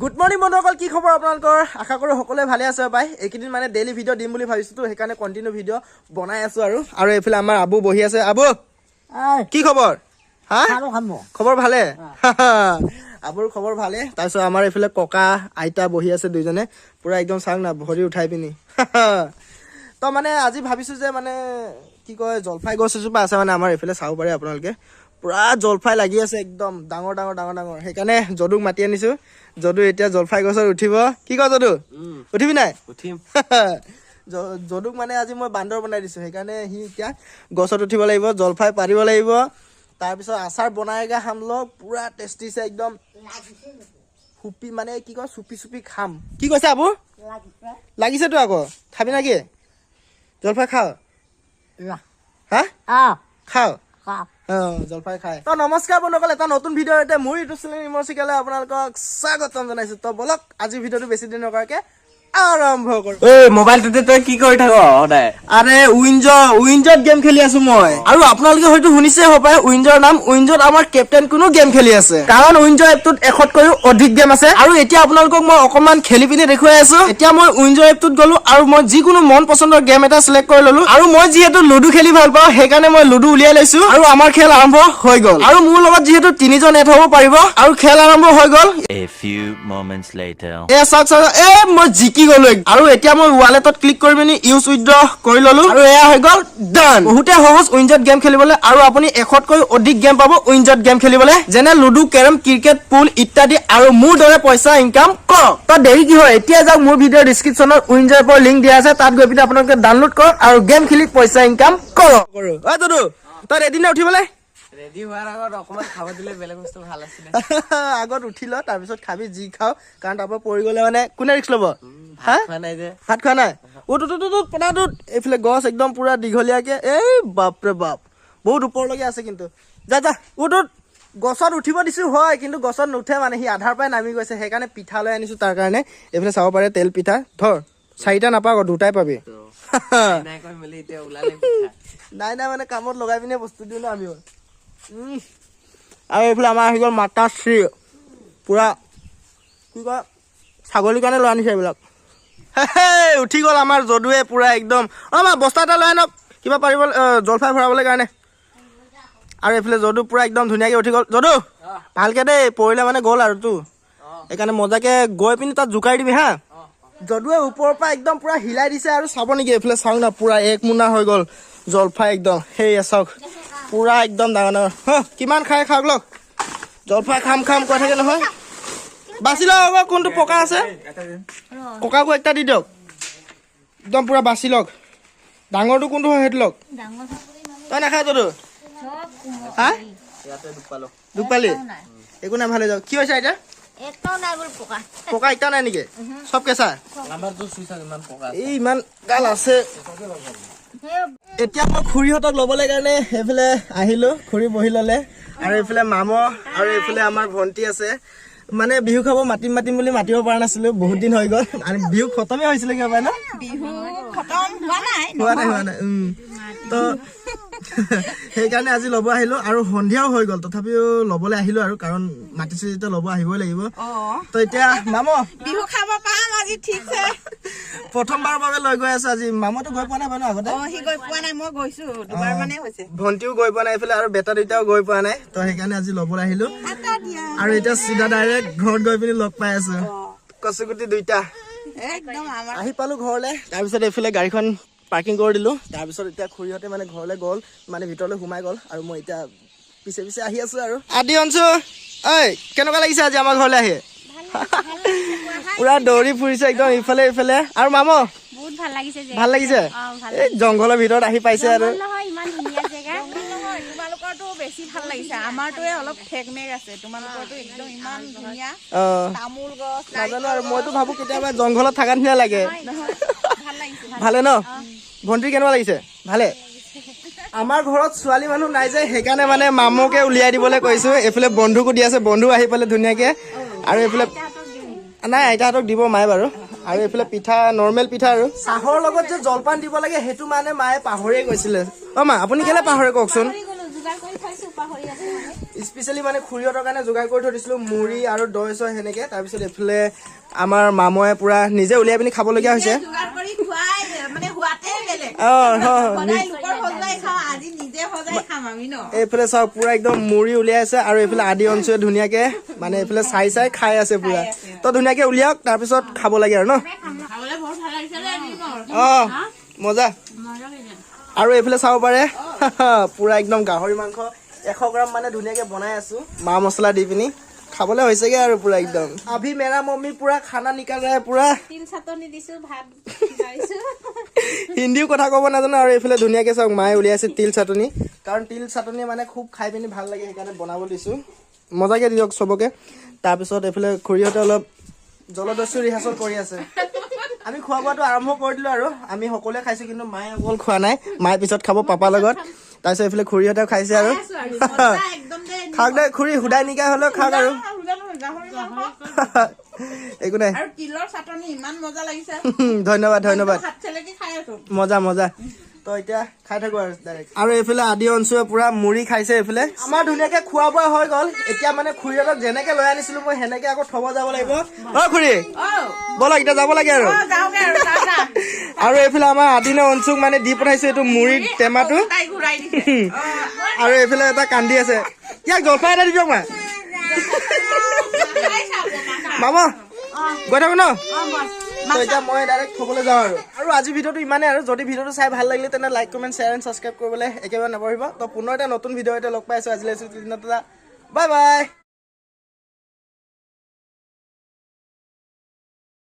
Good morning বন্ধুসকল, কি খবৰ আপোনালোকৰ? আশা কৰোঁ সকলোৱে ভালে আছে। পাই এইকেইদিন মানে ডেইলি ভিডিঅ' দিম বুলি ভাবিছোঁতো, সেইকাৰণে কণ্টিনিউ ভিডিঅ' বনাই আছোঁ। আৰু আৰু এইফালে আমাৰ আবু বহি আছে। আবু, কি খবৰ? হা, খবৰ ভালে? আবুৰ খবৰ ভালে। তাৰপিছত আমাৰ এইফালে ককা আইতা বহি আছে দুইজনে, পুৰা একদম চাওক না, ভৰি উঠাই পিনি। তো মানে আজি ভাবিছোঁ যে মানে কি কয়, জলফাই গছ এজোপা আছে মানে আমাৰ এইফালে, চাব পাৰে আপোনালোকে, পুৰা জলফাই লাগি আছে একদম ডাঙৰ ডাঙৰ ডাঙৰ ডাঙৰ। সেইকাৰণে যদুক মাতি আনিছোঁ। যদু এতিয়া জলফাই গছত উঠিব। কি কয় যদু, উঠিবি নাই? উঠিম। যদুক মানে আজি মই বান্দৰ বনাই দিছোঁ, সেইকাৰণে সি এতিয়া গছত উঠিব লাগিব, জলফাই পাৰিব লাগিব, তাৰপিছত আচাৰ বনাইগা খাম লগ। পুৰা টেষ্টি আছে একদম, চুপি মানে কি কয়, চুপি চুপি খাম। কি কৈছে আবু? লাগিছেতো আকৌ, খাবি নেকি জলফাই? খাওঁ হা, খাওঁ। অ, জলফাই খাই। তো নমস্কাৰ বন্ধুসকল, এটা নতুন ভিডিঅ' এতিয়া মোৰ ইউটিউব চেনেল ইমচিকালে আপোনালোকক স্বাগতম জনাইছো। তো বলক, আজি ভিডিঅ'টো বেছি দিন নকৰাকে আৰম্ভ কৰোঁ। ঐ, মোবাইলটোতে তই কি কৰি থাক সদায়? আৰে, উইঞ্জত গেম খেলি আছো মই। আৰু আপোনালোকে হয়তো শুনিছে হ'ব পাৰে উইঞ্জৰ নাম। উইঞ্জত আমাৰ কেপ্টেইন কোনো গেম খেলি আছে, কাৰণ উইঞ্জ এপটোত 100তকৈও অধিক গেম আছে। আৰু এতিয়া আপোনালোকক মই অকণমান খেলি পিনি দেখুৱাই আছো। এতিয়া মই উইঞ্জ এপটোত গ'লো আৰু মই যিকোনো মন পচন্দৰ গেম এটা চিলেক্ট কৰি ললো। আৰু মই যিহেতু লুডু খেলি ভাল পাওঁ, সেইকাৰণে মই লুডু উলিয়াই লৈছো আৰু আমাৰ খেল আৰম্ভ হৈ গ'ল। আৰু মোৰ লগত যিহেতু তিনিজন এড হ'ব পাৰিব, আৰু খেল আৰম্ভ হৈ গ'ল। A few moments later. এ চাওক চাওক, এ মই জিকি গলো। আৰু এতিয়া মই ৱালেটত ক্লিক কৰি পিনি ইউজ উইড্ৰ কৰি ললো আৰু এয়া হৈ গ'ল ডান। বহুতে সহজ উইঞ্জত গেম খেলিবলৈ আৰু আপুনি 100তকৈ অধিক গেম পাব উইঞ্জত গেম খেলিবলৈ, যেনে লুডু, কেৰম, ক্ৰিকেট, পুল ইত্যাদি। আৰু মোৰ দৰে পইচা ইনকাম কৰক। তো দেৰি কি হয়, এতিয়া যাওক, মোৰ ভিডিঅ'ৰ ডিছক্ৰিপশ্যনত উইঞ্জ এপৰ লিংক দিয়া আছে, তাত গৈ পিনি আপোনালোকে ডাউনলোড কৰক আৰু গেম খেলি পইচা ইনকাম কৰক। ঐ দুদু, তই ৰেডি নে উঠিবলৈ? ৰেডি হোৱাৰ আগত অকণমান খাব দিলে বেলেগ বস্তু ভাল আছিলে। আগত উঠি ল, তাৰপিছত খাবি যি খাওঁ, কাৰণ তাৰ পৰা পৰি গ'লে মানে কোনে ৰিস্ক ল'ব? হা? খোৱা নাই যে। ভাত খোৱা নাই। অ তো তো পনাটোত এইফালে গছ একদম পুৰা দীঘলীয়াকে, এই বাপৰে বাপ, বহুত ওপৰলৈকে আছে কিন্তু। যা যা, উঠ উঠ। গছত উঠিব দিছো হয়, কিন্তু গছত নুঠে, মানে সি আধাৰ পৰাই নামি গৈছে। সেইকাৰণে পিঠা লৈ আনিছো তাৰ কাৰণে। এইফালে চাব পাৰে তেল পিঠা। ধৰ, চাৰিটা নাপাওঁ আকৌ, দুটাই পাবি। নাই কৈ মেলি এতিয়া ওলালে পিঠা। নাই নাই, মানে কামত লগাই পিনে বস্তু দিওঁ ন আমিও। আৰু এইফালে আমাৰ আহি গ'ল মাতাশ্ৰী, পুৰা কি কয়, ছাগলীৰ কাৰণে লৈ আনিছে এইবিলাক। হে, উঠি গ'ল আমাৰ যদুৱে পুৰা একদম। অ মা, বস্তা এটা লৈ আনক কিবা পাৰিব জলফাই ভৰাবলৈ কাৰণে। আৰু এইফালে যদু পুৰা একদম ধুনীয়াকে উঠি গ'ল। যদু, ভালকে দেই, পৰিলে মানে গ'ল আৰু তো। সেইকাৰণে মজাকে গৈ পিনি তাত জোকাৰি দিবি হা। যদুৱে ওপৰৰ পৰা একদম পুৰা হিলাই দিছে। আৰু চাব নেকি এইফালে, চাওক না, পুৰা এক মোনা হৈ গ'ল জলফাই একদম। সেইয়া চাওক, পুৰা একদম ডাঙৰ ডাঙৰ। হ, কিমান খাই খাওক লওক, জলফাই খাম খাম কৈ থাকে নহয়। বাছি লওক আকৌ, কোনটো পকা আছে। ককাকো একটা দি দিয়ক, একদম পুৰা বাছি লওক। ডাঙৰটো কোনটো হয় সেইটো লওক। তই নাখায় যদু? হা? ইয়াতে দুখ পালো। দুখ পালি? একো নাই, ভালে যাওক। কি হৈছে এতিয়া? একটাও নাই বোলো পকা। পকা একটা নাই নেকি? চব কেঁচা? নাম্বাৰটো চুই থাক, ইমান পকা। এই ইমান গাল আছে। এতিয়া মই খুৰীহঁতক ল'বলৈ কাৰণে সেইফালে আহিলো। খুৰী বহি ল'লে আৰু এইফালে মাম আৰু এইফালে আমাৰ ভণ্টি আছে। মানে বিহু খাব মাতিম মাতিম বুলি মাতিব পৰা নাছিলো, বহুত দিন হৈ গ'ল আৰু বিহু খতমে হৈছিলে কিবা ন? বিহু খতম হোৱা নাই। হোৱা নাই, হোৱা নাই। তো সেইকাৰণে আজি ল'ব আহিলো। আৰু সন্ধিয়াও হৈ গ'ল, তথাপিও ল'বলৈ আহিলো আৰু, কাৰণ মাতিছো যেতিয়া ল'ব আহিবই লাগিব। তো এতিয়া মাম বিহু খাব পাম আজি ঠিকছে। প্ৰথমবাৰৰ বাবে লৈ গৈ আছো আজি। মামতো গৈ পোৱা নাই বাৰু আগতে। অ, সি গৈ পোৱা নাই, মই গৈছো, দুবাৰ মানে হৈছে। ভণ্টিও গৈ পোৱা নাই এইফালে আৰু বেটা দুইটাও গৈ পোৱা নাই। তো সেইকাৰণে আজি ল'বলৈ আহিলো। এটা দিয়া। আৰু এতিয়া চিধা ডাইৰেক্ট ঘৰত গৈ পিনি লগ পাই আছো। কচুগুটি দুইটা। একদম আমাৰ আহি পালো ঘৰলে। তাৰপিছত এইফালে গাড়ীখন পাৰ্কিং কৰি দিলো। তাৰপিছত এতিয়া খুৰীহঁতে মানে ঘৰলৈ গ'ল, মানে ভিতৰলৈ সোমাই গ'ল আৰু মই এতিয়া পিছে পিছে আহি আছো। আৰু আদি অঞ্চু, ঐ, কেনেকুৱা লাগিছে আজি আমাৰ ঘৰলৈ আহি? পুৰা দৌৰি ফুৰিছে একদম ইফালে ইফালে। আৰু মাম? বহুত ভাল লাগিছে যে। ভাল লাগিছে? অ, ভাল। এই জংঘলৰ ভিতৰত আহি পাইছে আৰু। নহয়, ইমান ধুনীয়া জেগা। নহয়, তোমালোকৰতো বেছি ভাল লাগিছে, আমাৰটোৱে অলপ ঠেক মেক আছে, তোমালোকৰতো একদম ইমান ধুনীয়া। তামোল গছ। নাজানো আৰু, মইতো ভাবো কেতিয়াবা জংঘলত থকা নিচিনা লাগে। ভাল লাগিছে। ভালে ন? ভণ্টিৰ কেনেকুৱা লাগিছে? ভালে। আমাৰ ঘৰত ছোৱালী মানুহ নাই যে, সেইকাৰণে মানে মামকে উলিয়াই দিবলৈ কৈছো। এইফালে বন্ধুকো দি আছে, বন্ধু আহি পালে ধুনীয়াকে। আৰু এইফালে নাই, আইতাহঁতক দিব মায়ে বাৰু। আৰু এইফালে পিঠা, নৰ্মেল পিঠা। আৰু চাহৰ লগত যে জলপান দিব লাগে, সেইটো মানে মায়ে পাহৰিয়ে গৈছিলে। অ মা, আপুনি কেলে পাহৰে কওকচোন? যোগাৰ কৰি থৈছো। গাহৰি আছে মানে। স্পেচিয়েলি মানে খুৰীহঁতৰ কাৰণে যোগাৰ কৰি থৈ দিছিলোঁ মুড়ি আৰু দৈ চৈ সেনেকে। তাৰপিছত এইফালে আমাৰ মাময়ে পুৰা নিজে উলিয়াই পিনি খাবলগীয়া হৈছে। যোগাৰ কৰি খুৱাই মানে হোৱাতে বেলেগ। অঁ হয়। সদায় লোকৰ সজাই খাওঁ, আজি নিজে সজাই খাম আমি ন। এইফালে চাওক, পুৰা একদম মুড়ি উলিয়াই আছে আৰু এইফালে আদি অঞ্চুৱে ধুনীয়াকে মানে এইফালে চাই চাই খাই আছে পুৰা। তো ধুনীয়াকে উলিয়াওক, তাৰপিছত খাব লাগে আৰু ন। খাবলৈ বহুত ভাল লাগিছে দেই। অ মজা। আৰু এইফালে চাব পাৰে, পুৰা একদম গাহৰি মাংস 100 গ্ৰাম মানে ধুনীয়াকে বনাই আছো মা মছলা দি পিনি। খাবলৈ হৈছেগে আৰু পুৰা একদম। अभी मेरा मम्मी पूरा खाना निकाल रहा है पूरा। তিল চাটনি দিছো, ভাত বাঢ়িছো। হিন্দীও কথা ক'ব নাজানো। আৰু এইফালে ধুনীয়াকে চাওক, মায়ে উলিয়াইছে তিল চাটনি, কাৰণ তিল চাটনি মানে খুব খাই পিনি ভাল লাগে, সেইকাৰণে বনাব দিছো। মজাকে দিয়ক চবকে। তাৰপিছত এইফালে খুৰীহঁতে অলপ জলদস্যু ৰিহাৰ্চল কৰি আছে। আমি খোৱা বোৱাটো আৰম্ভ কৰি দিলো আৰু আমি সকলোৱে খাইছো, কিন্তু মায়ে অকল খোৱা নাই। মায়ে পিছত খাব পাপাৰ লগত। তাৰপিছত এইফালে খুৰীহঁতেও খাইছে আৰু। একদম দেই। খাওক দে খুৰী, সুদাই নিকা হ'লেও খাওক আৰু। গাহৰি মাংস একো নাই। আৰু তিলৰ চাটনি ইমান মজা লাগিছে। ধন্যবাদ, ধন্যবাদ। হাত চেলেকি খাই আছো। মজা মজা। তো এতিয়া খাই থাকো আৰু ডাইৰেক্ট। আৰু এইফালে আদি অঞ্চুৱে পুৰা মুড়ি খাইছে। এইফালে আমাৰ ধুনীয়াকে খোৱা বোৱা হৈ গ'ল। এতিয়া মানে খুৰীহঁতক যেনেকে লৈ আনিছিলো মই, সেনেকে আকৌ থব যাব লাগিব। অ খুৰী, ব'লক, এতিয়া যাব লাগে আৰু। যাওঁগে আৰু, টাটা। আৰু এইফালে আমাৰ আদিনে অঞ্চুক মানে দি পঠাইছো এইটো মুড়িৰ টেমাটো। তাই ঘূৰাই দিছে। আৰু এইফালে এটা কান্দি আছে, ইয়াক জলফাই এটা দি দিয়ক মা। মামা, গৈ থাকো ন। তো এতিয়া মই ডাইৰেক্ট থ'বলৈ যাওঁ আৰু। আৰু আজি ভিডিঅ'টো ইমানেই আৰু। যদি ভিডিঅ'টো চাই ভাল লাগিলে, তেনে like, comment, share and subscribe কৰিবলৈ একেবাৰে নাপাহৰিব। তো পুনৰ এটা নতুন ভিডিঅ' এটা লগ পাইছোঁ। আজিলৈ বাই বাই।